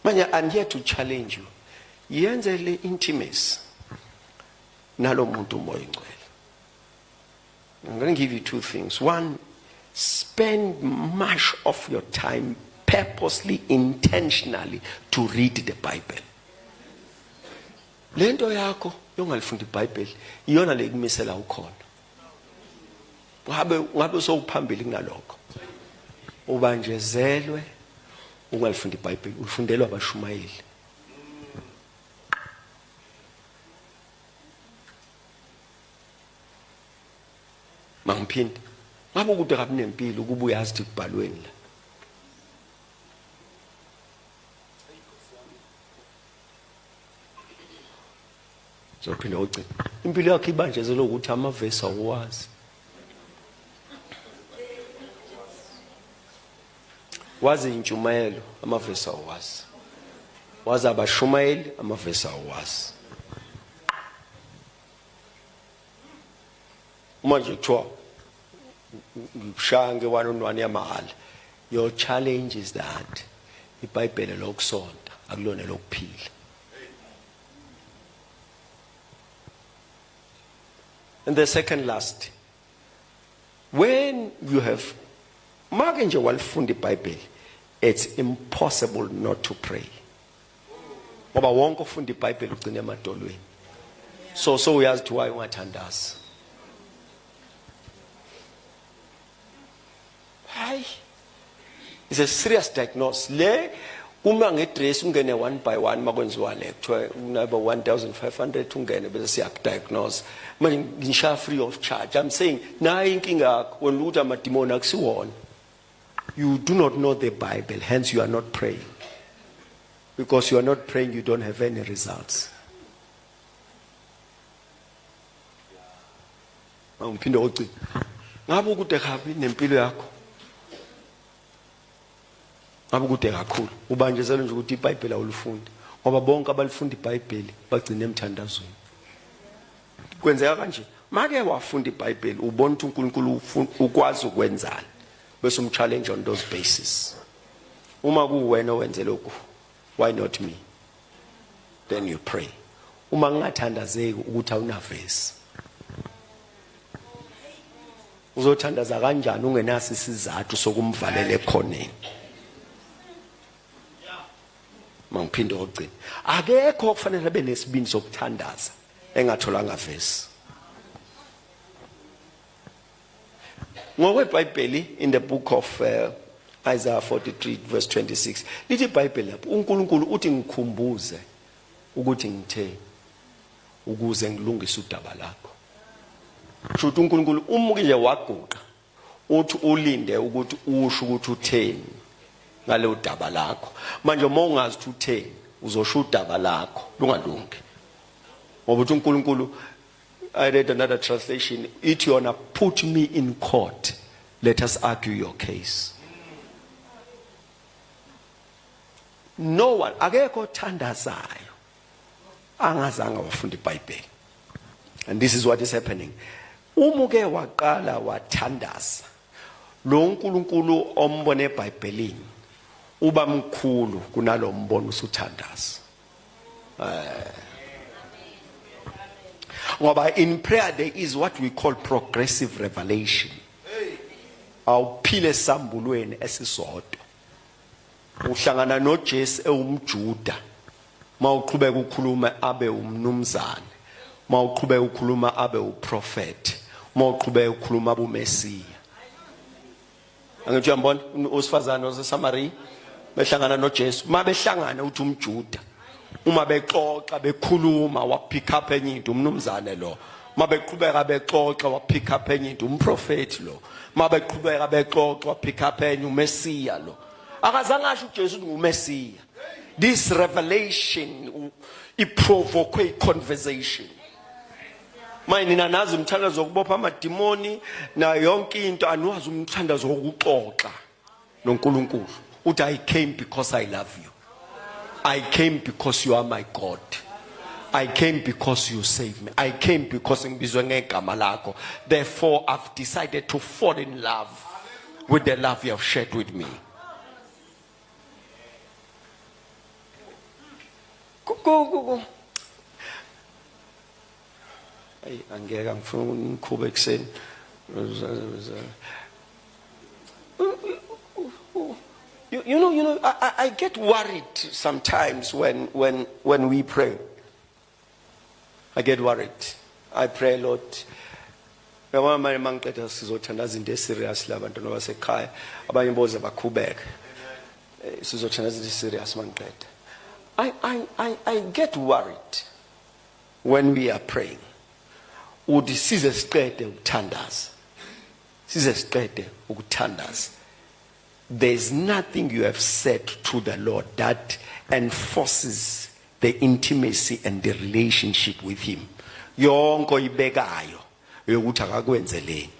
Manje I'm here to challenge you. Yenze le intimacy nalomuntu uMoya oNgcwele. I'm going to give you two things. One, spend much of your time purposely, intentionally to read the Bible. Lento yakho yongalifunda iBhayibheli iyona le kumisela ukhona. Ngabe sowuphambili kunalokho. Ubanjezelwe ungalifunda iBhayibheli, ulifundelwa abashumayeli. Mangiphinde. Ngabe ukude kabi nempilo ukuba uyazi ukuthi kubhalweni la. Zophinda ugcina. Impilo yakho ibanjezelwe ukuthi amavesi awuwazi. Wazi intshumayelo amavesi awazi. Wazi abashumayeli amavesi awazi. Uma nje kuthiwa ngikushaya nge-one on one yamahhala, your challenge is that iBhayibheli lokusonta akulona lokuphila. And the second last, when you have make nje walifunda iBhayibheli, it's impossible not to pray. Ngoba wonke ofunda iBhayibheli ugcina emadolweni. So uyazi ukuthi why ungathandazi. Hayi. It's a serious diagnosis. Le uma ngedress ungene one by one makwenziwa le kuthiwa unaba 1500 ungene bese siyakudiagnose. Manje ngishaya free of charge. I'm saying nayi inkinga yakho wena ukuthi amadimoni akusiwona. You do not know the Bible, hence you are not praying. Because you are not praying, you don't have any results. Ngiphinde ogcina. Ngabe ukude kabi nempilo yakho. Ngabe ukude kakhulu. Ubanjezelwe nje ukuthi iBhayibheli awulifundi. Ngoba bonke abalifunda iBhayibheli bagcina emthandazweni. Kwenzeka kanje. Make wafunda iBhayibheli ubona ukuthi uNkulunkulu ukwazi ukwenzani. Bese umchallenge on those bases. Uma kuwena owenze lokhu, why not me? Then you pray. Uma ngingathandazeki ukuthi awunavesi. Uzothandaza kanjani ungenaso isizathu sokumvalela ekhoneni? Mangiphinde okugcina. Akekho okufanele abe nesibindi sokuthandaza engatholanga vesi. NgokweBhayibheli in the book of Isaiah 43 verse 26 lithi iBhayibheli lapho uNkulunkulu uthi ngikhumbuze ukuthi ngithe ukuze ngilungise udaba lakho. Kusho ukuthi uNkulunkulu uma nje waguqa uthi ulinde ukuthi usho ukuthi utheni ngale udaba lakho. Manje uma ungazi ukuthi utheni uzosho udaba lakho lungalungi. Ngoba uthi uNkulunkulu, I read another translation ithi yona, put me in court, let us argue your case. No one, akekho othandazayo angazange wafunda iBhayibheli. And this is what is happening. Uma uke waqala wathandaza, lo uNkulunkulu ombone eBhayibhelini uba mkhulu kunalo mbono usuthandaza. Ngoba in prayer there is what we call progressive revelation. Awuphile esambulweni esisodwa. Uhlangana noJesu ewumJuda. Mawuqhubeka ukhuluma abe umnumzane. Mawuqhubeka ukhuluma abe uprofet. Mawuqhubeka ukhuluma abe uMesiya. Angithi uyambona usifazane waseSamaria behlangana noJesu. Mabehlangana uthi umJuda. Uma bexoxa bekhuluma wa pick up enye into umnumzane lo. Mabeqhubeka bexoxa wa pick up enye into umprofeti lo. Mabeqhubeka bexoxa wa pick up enye uMesiya lo. Akazange asho uJesu ukuthi nguMesiya. This revelation iprovoke a conversation. Manje nina nazi umthandazo wokubopha amadimoni nayo yonke into, aniwazi umthandazo wokuxoxa noNkulunkulu. Uthi I came because I love you. I came because you are my God. I came because you saved me. I came because ngibizwe ngegama lakho. Therefore I've decided to fall in love with the love you have shared with me. Ku ku. Ayi angeke angifuna ukukhube ekseni. You know, I get worried sometimes when we pray. I get worried. I pray, Lord. Yabona manje mangiqeda sizothandaza into eserious la bantwana basekhaya, abanye boze bakhubeke. Sizothandaza into serious mangiqeda. I get worried when we are praying. Uthi size siqede ukuthandaza. Size siqede ukuthandaza. There's nothing you have said to the Lord that enforces the intimacy and the relationship with him. Yonke oyibekayo yokuthi akakwenzeleni.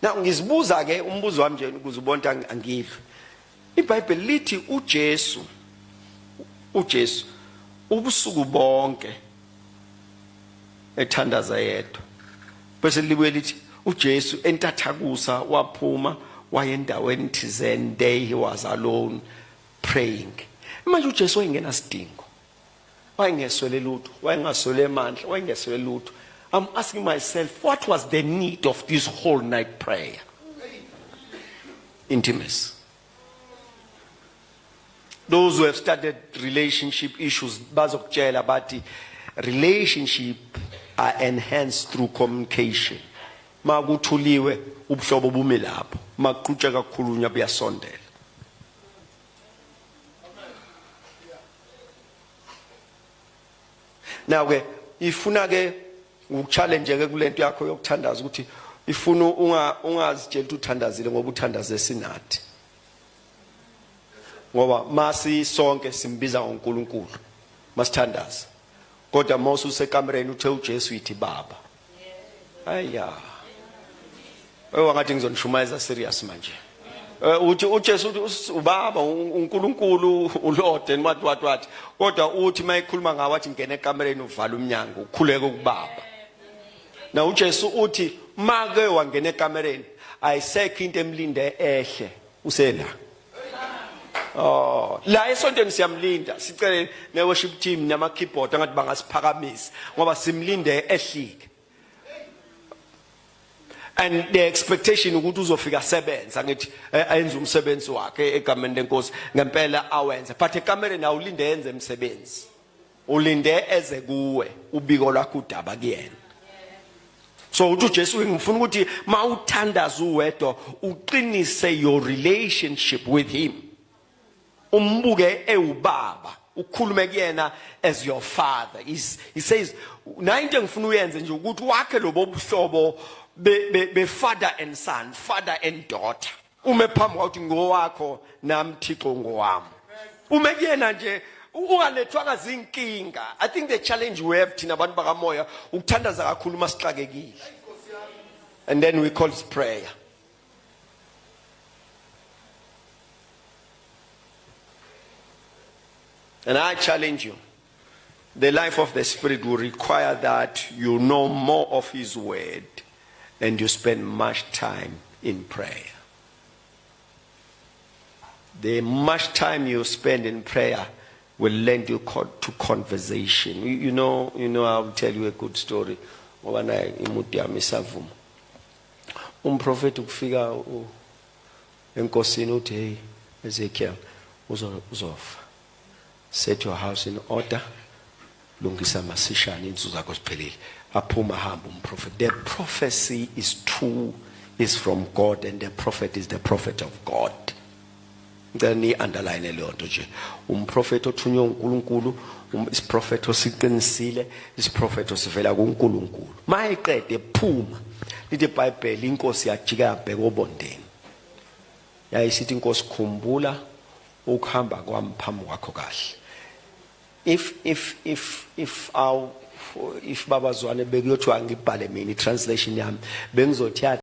Now ngizibuza ke umbuzo wami nje ukuze ubone ukuthi angidli. IBhayibheli lithi uJesu ubusuku bonke ethandaza yedwa. Bese libuye lithi uJesu entathakusa waphuma waye endaweni thizeni, there he was alone praying. Manje uJesu wayengena sidingo. Wayengeswele lutho, wayengaswele amandla, wayengeswele lutho. I'm asking myself, what was the need of this whole night prayer? Intimacy. Those who have started relationship issues bazokutshela bathi relationship are enhanced through communication. Makuthuliwe ubuhlobo bume lapho, makuqhutsheka kukhulunywa buyasondela. Now ke ifuna ke ukuchallenge ke kulento yakho yokuthandaza ukuthi ifuna unga ungazitshela ukuthi uthandazile ngoba uthandaze sinathi. Ngoba masi sonke simbiza ngoNkulunkulu masithandaza. Kodwa mose usekamereni uthe uJesu yithi baba. Aya. Ewangathi ngizonishumayeza serious manje. Uthi uJesu uthi ubaba uNkulunkulu uLord and what what what. Kodwa uthi mayikhuluma ngawe athi ngene ekamereni uvala umnyango ukhuleke kubaba. Na uJesu uthi make wangena ekamereni ayisekho into emlinde ehle usela. Oh, la esontweni siyamlinda sicele ne worship team nama keyboard angathi bangasiphakamisa ngoba simlinde ehlike. And the expectation ukuthi uzofika sebenza ngithi ayenze umsebenzi wakhe egameni lenkosi ngempela awenze, but ekamereni awulinde yenze umsebenzi, ulinde eze kuwe ubiko lwakho udaba kuyena. So uthi uJesu ngifuna ukuthi mawuthandaza uwedwa uqinise your relationship with him, umbuke ewubaba, ukhulume kuyena as your father. He says na into engifuna uyenze nje ukuthi wakhe lobo buhlobo be father and son, father and daughter. Ume phambi kwakuthi ngowakho nami Thixo ngowami. Ume kuyena nje ungalethwanga zinkinga. I think the challenge we have thina abantu bakamoya ukuthandaza kakhulu masixakekile, and then we call it prayer. And I challenge you, the life of the Spirit will require that you know more of his word and you spend much time in prayer. The much time you spend in prayer will lend you to conversation. I'll tell you a good story. Ngoba naye imuti yami isavuma. Umprofeti kufika enkosini uthi, hey Ezekiel, uzofa. Set your house in order. Lungisa masishane insuku zakho ziphelile. Aphuma hamba umprofeti. The prophecy is true, is from God, and the prophet is the prophet of God. Ngicela ni underline leyo nto nje. Umprofeti othunywe uNkulunkulu, isiprofetho siqinisile, isiprofetho sivela kuNkulunkulu. Mayiqede phuma. Lithi iBhayibheli inkosi yajika yabheka obondeni. Yayisithi inkosi khumbula ukuhamba kwami phambi kwakho kahle. If aw if babazwane bekuyothiwa ngibhale mina i-translation yami bengizothi